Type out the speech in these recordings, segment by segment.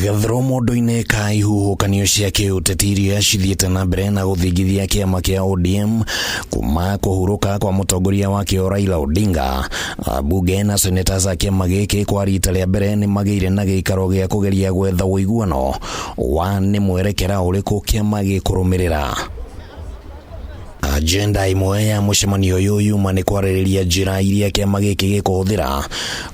Gathero mũndũ-inĩ ka ihuhũkanio cia kĩũteti iria cithiĩte na mbere na gũthingithia kĩama kĩa ODM kuma kũhurũka kwa mũtongoria wakĩo Raila Odinga. Ambunge na senators a kĩama gĩkĩ kwa rita rĩa mbere nĩ magĩire na gĩikaro gĩa kũgeria gwetha ũiguano wa nĩ mwerekera ũrĩkũ kĩama gĩkũrũmĩrĩra. Agenda ĩmwe ya mũcemanio ũyũ yuma nĩ kwarĩrĩria njĩra iria kĩama gĩkĩ gĩkũhũthĩra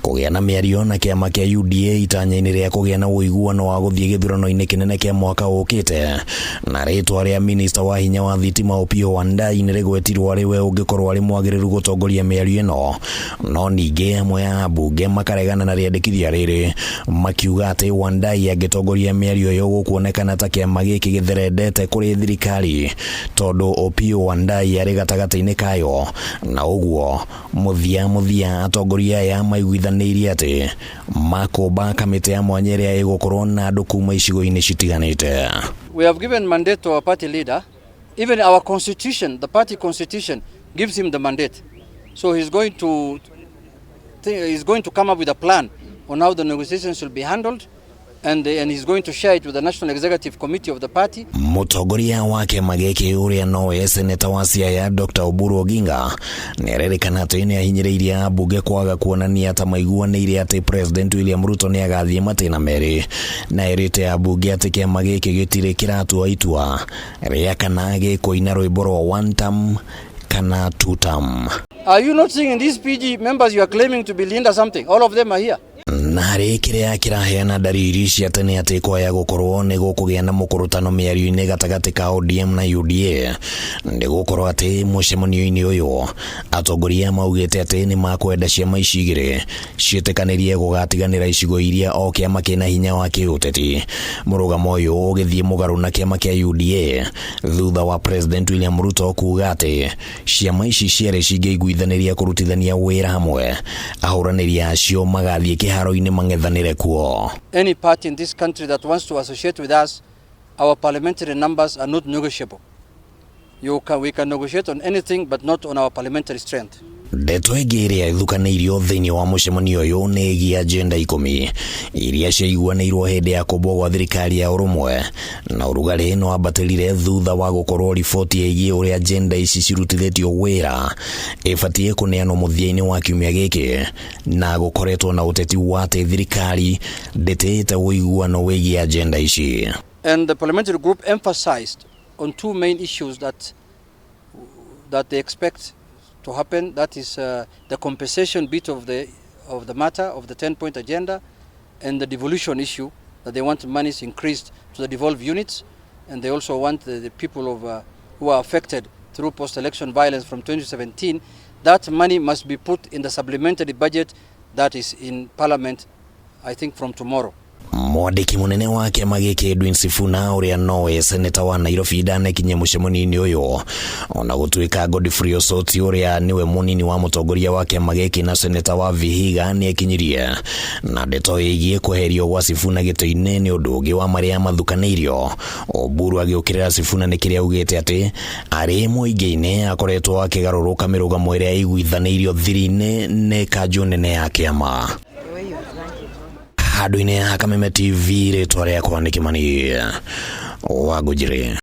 kũgĩa na mĩario na kĩama kĩa UDA itanya-inĩ rĩa kũgĩa na ũiguano wa gũthiĩ gĩthurano-inĩ kĩnene kĩa mwaka ũkĩte. Na rĩtwa rĩa minista wa hinya wa thitima Opiyo Wandayi nĩ rĩgwetirwo arĩ we ũngĩkorwo arĩ mwagĩrĩru gũtongoria mĩario ĩno. No ningĩ amwe a ambunge makaregana na rĩendekithia rĩrĩ makiuga atĩ Wandayi angĩtongoria mĩario ĩyo gũkuonekana ta kĩama gĩkĩ gĩtherendete kũrĩ thirikari tondũ Opiyo Wandayi arĩ gatagatĩ-inĩ kayo, na ũguo mũthia mũthia atongoria aya maiguithanĩirie atĩ makũmba kamĩtĩ ya mwanya ĩrĩa ĩgũkorwo na andũ kuma icigo-inĩ citiganĩte. We have given mandate to our party leader. Even our constitution, the party constitution, gives him the mandate. So he's going to come up with a plan on how the negotiations should be handled, and he's going to share it with the National Executive Committee of the party. Mũtongoria wa kĩama gĩkĩ ũrĩa nowe seneta wa Siaya Dr. Oburu Oginga nĩ arerĩkana atĩ nĩ ahinyĩrĩirie ambunge kwaga kuonania ta maiguanĩire atĩ President William Ruto nĩ agathiĩ matĩna merĩ, na erĩte ambunge atĩ kĩama gĩkĩ gĩtirĩ kĩratua itua rĩa kana gĩkũina rwĩmbo rwa one term kana two term. Are you not seeing these PG members you are claiming to be Linda something? All of them are here. Na harĩ kĩrĩa kĩraheana ndariri cia tene atĩ kwaya gũkorwo nĩ gũkũgĩa na mũkũrũtano mĩario-inĩ gatagatĩ ka ODM na UDA, nĩ gũkorwo atĩ mũcemanio-inĩ ũyũ atongoria maugĩte atĩ nĩ makwenda ciama ici igĩrĩ ciĩtĩkanĩrie gũgatiganĩra icigo iria o kĩama kĩna hinya wa kĩũteti. Mũrũgamo ũyũ ũgĩthiĩ mũgarũ na kĩama kĩa UDA thutha wa President William Ruto kuga atĩ ciama ici cierĩ cingĩiguithanĩria kũrutithania wĩra hamwe, ahũranĩri acio magathiĩ kĩharo-inĩ mang'ethanĩre kuo. Any party in this country that wants to associate with us, our parliamentary numbers are not negotiable. We can negotiate on anything but not on our parliamentary strength. Ndeto ĩngĩ ĩrĩa ĩthukanĩirio thĩinĩ wa mũcemanio ũyũ nĩ ĩgiĩ agenda 10 iria ciaiguanĩirwo hĩndĩ ya kũmbwo gwa thirikari ya ũrũmwe, na ũrugarĩ nĩ wambatĩrire thutha wa gũkorwo riboti ĩgiĩ ũrĩa agenda ici cirutithĩtio wĩra ĩbatiĩ kũneanwo mũthia-inĩ wa kiumia gĩkĩ, na gũkoretwo na ũteti wa atĩ thirikari ndĩtĩĩte ũiguano wĩgiĩ agenda ici. And the parliamentary group emphasized on two main issues that they expect to happen. That is the compensation bit of the matter of the 10-point agenda, and the devolution issue, that they want monies increased to the devolved units, and they also want the people of who are affected through post-election violence from 2017, that money must be put in the supplementary budget that is in Parliament, I think, from tomorrow. Mwandĩki mũnene wa kĩama gĩkĩ Edwin Sifuna, ũrĩa nowe seneta wa Nairobi, ndanekinyia mũcemanio-inĩ ũyũ, ona gũtuĩka Godfrey Osoti, ũrĩa nĩwe mũnini wa mũtongoria wa kĩama gĩkĩ na seneta wa Vihiga, nĩ ekinyirie. Na ndeto ĩgiĩ kweherio gwa Sifuna gĩtĩ-inĩ nĩ ũndũ ũngĩ wa marĩa mathukanĩirio. Oburu agĩũkĩrĩra Sifuna nĩ kĩrĩa augĩte atĩ arĩ mũingĩ-inĩ akoretwo akĩgarũrũka mĩrũgamo ĩrĩa ĩiguithanĩirio thiri-inĩ nĩ kanjũ nene ya kĩama. Handũ-inĩ ha Kameme TV, rĩtwa rĩakwa nĩ Kĩmani wa Ngũnjĩrĩ.